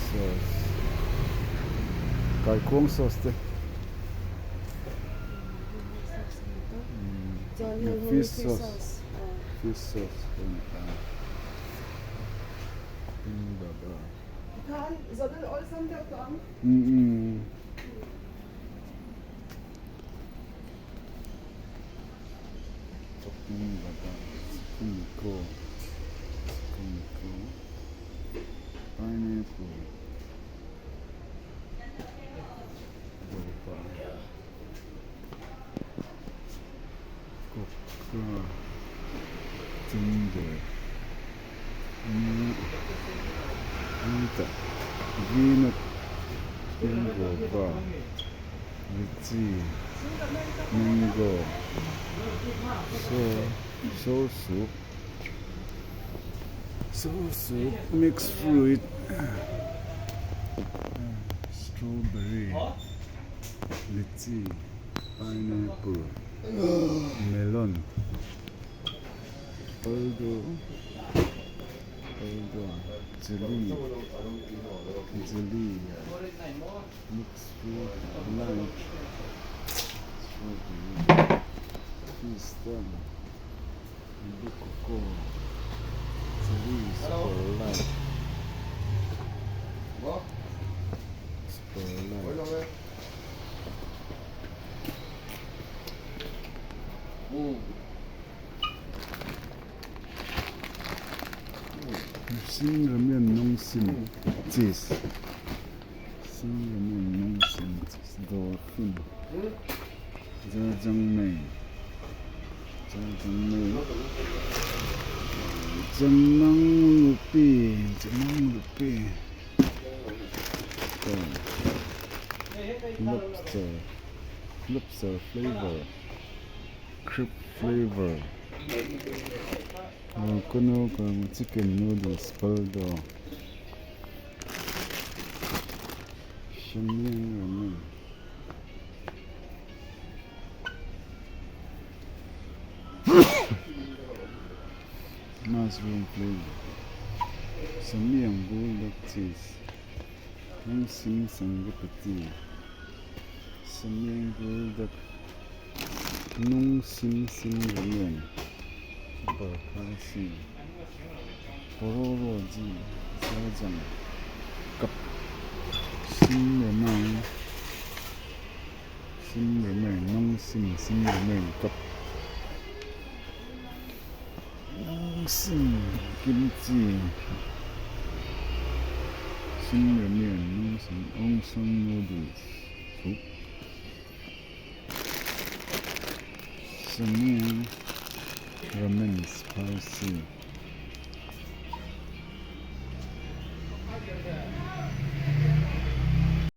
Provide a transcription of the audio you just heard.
Sauce kaikuang sauce te fish sauce fish sauce te a ni ta Lychee, mango, soursop, soursop, mixed fruit, strawberry, lychee, pineapple, melon, paldo. Chilli chilli mix fruit lime strawberry pista coco chilli sprite sprite. Shin Ramen Nongshim cheese Shin Ramen Nongshim cheese dolphin jajangmyeon jajangmyeon chanang rupee chanang rupee lobster lobster flavour crab flavour. Kono chicken noodles paldo Samyang ramen mushroom flavor Samyang buldak cheese Nongshim sangupati Samyang buldak Nongshim Shin Ramen super spicy Pororo ji jajang cup Shin Ramen Shin Ramen Nongshim Shin Ramen cup Nongshim kimchi Shin Ramen Nongshim Ongsan noodles soup Samyang Ramen spicy.